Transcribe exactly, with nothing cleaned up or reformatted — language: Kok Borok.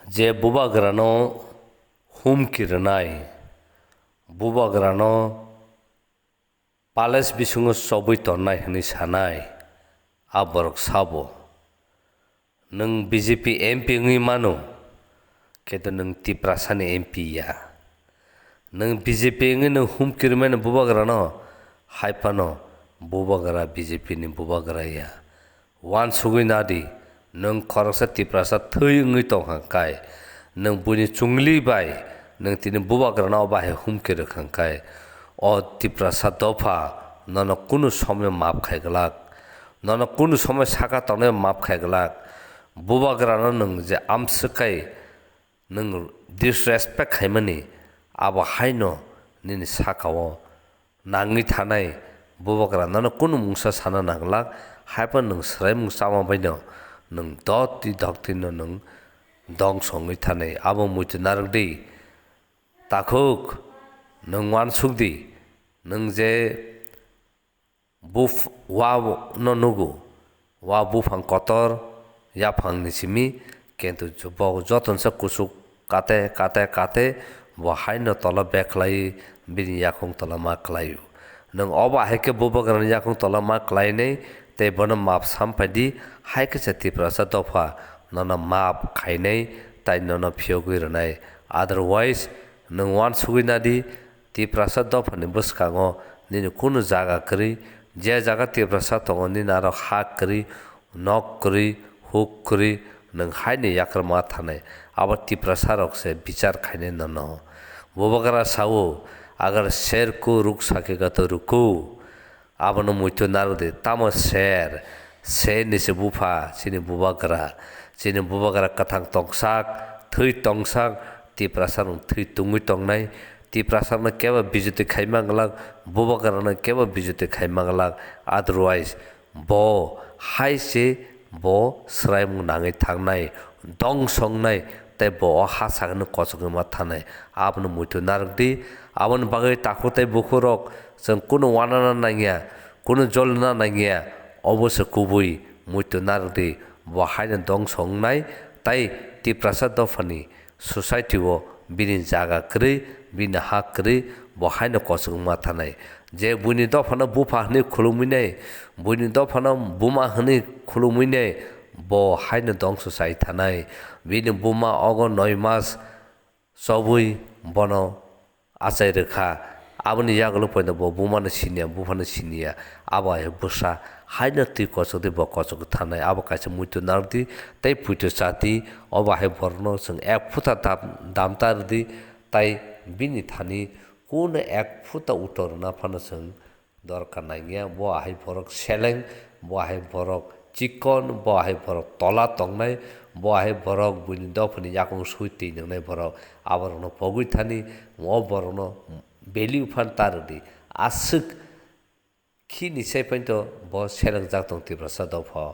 Je bubagrano humki rwnai, bubagrano palace bisingo chobwi tonnai hwnwi sanai, a borok sabo, "Nwng B J P M P wngwi mano, khe to nwng Tiprasani M P ya. Nwng B J P wngwi nwng humki rwmani bubagrano, hai phano bubagra B J P ni bubagra ya." Uansugwi nadi, nwng khoroksa Tiprasa thwi wngwi tongkha kai, nwng buini chungli bai nwng tini bubagrano bahai humki rwkha kai, o Tiprasa dopha nono kunu somoi map khai glak, nono kunu somoi saka tongnai map khai glak. Bubagrano nwng je amswk kai nwng disrespect khaimani, abo haino nini saka-o nangwi thanai bubagra nono kunu mungsa sana nanglak, haiphano nwng swraimung chama baino nwng dotwi doktwino nwng dongso wngwi thanai. Abo muitu narwkdi, takhuk, nwng uansukdi, nwng je buph-, wa no nugo, wa buphang kotor, yaphangni simi, kintu bo jotono se kuchuk kate, kate, kate, bo haino tola bek khlai, bini yakung tola ma khlaio. Nwng obo hai khe bubagrani yakung tola ma khlainai, tei bono map samphaidi, hai khe se Tiprasa dopha nono map khainai, tai nono phiyogwi rwnai. Otherwise, nwng uansugwi nadi, Tiprasa dophani bwskango nini kunu jaga kwrwi, je jaga Tiprasa tongo, nini aro ha kwrwi, nok kwrwi, huk kwrwi, nwng haino yakarma thanai. Abo Tiprasa rok se bichar khainai nono. Bubagra sao, "Agar sher ko ruk sakega to ruko." Abono muitu narwkdi, tamo sher, sher ni se bupha, chini bubagra, chini bubagra kwthang tongsak, thwi tongsak, Tiprasa rok thwi tungwi tongnai, Tiprasa no kebo bijoti khai manglak, bubagra no kebo bijoti khai manglak, otherwise bo hai se bo swraimung nangwi thangnai, dongso wngnai, tei bo o ha sakni kochogwi ma thanai, abono muitu narwkdi. Aboni bagwi takhuk tei bukhuk rok chwng kunu wanana nangya, kunu jolna nangya, obo se kubui, muitu narwkdi, bo haino dongso wngnai, tei Tiprasa dophani society-o bini jaga kwrwi, bini ha kwrwi, bo haino kochok wngma thanai. Je buini dophano bupha hwnwi khulumwi nai, buini dophano buma hwnwi khulumwi nai, bo haino dongso chai thanai. Bini buma ogo noi mas chobwi bono achai rwkha. Aboni yagulo poito bo bumano siniya, buphano siniya. Abo hai bwsa haino twi kochokdi bo kochok thanai. Abo kaisa muitu narwkdi tei puito chati. Obo hai borokno chwng ek phuta dam, dam ta rwdi, tai bini thani kunu ek phuta utor rwna phano chwng dorkar nangya. Bo ahai borok seleng, bo ahai borok chikon, bo ahai borok tola tongnai, bo ahai borok buini dophani yakung sui twi nwngnai borok. Aborokno pogwi thani, o borokno value phan ta rwdi. Aswk khini sai phaito bo selengjak tong Tiprasa dopha.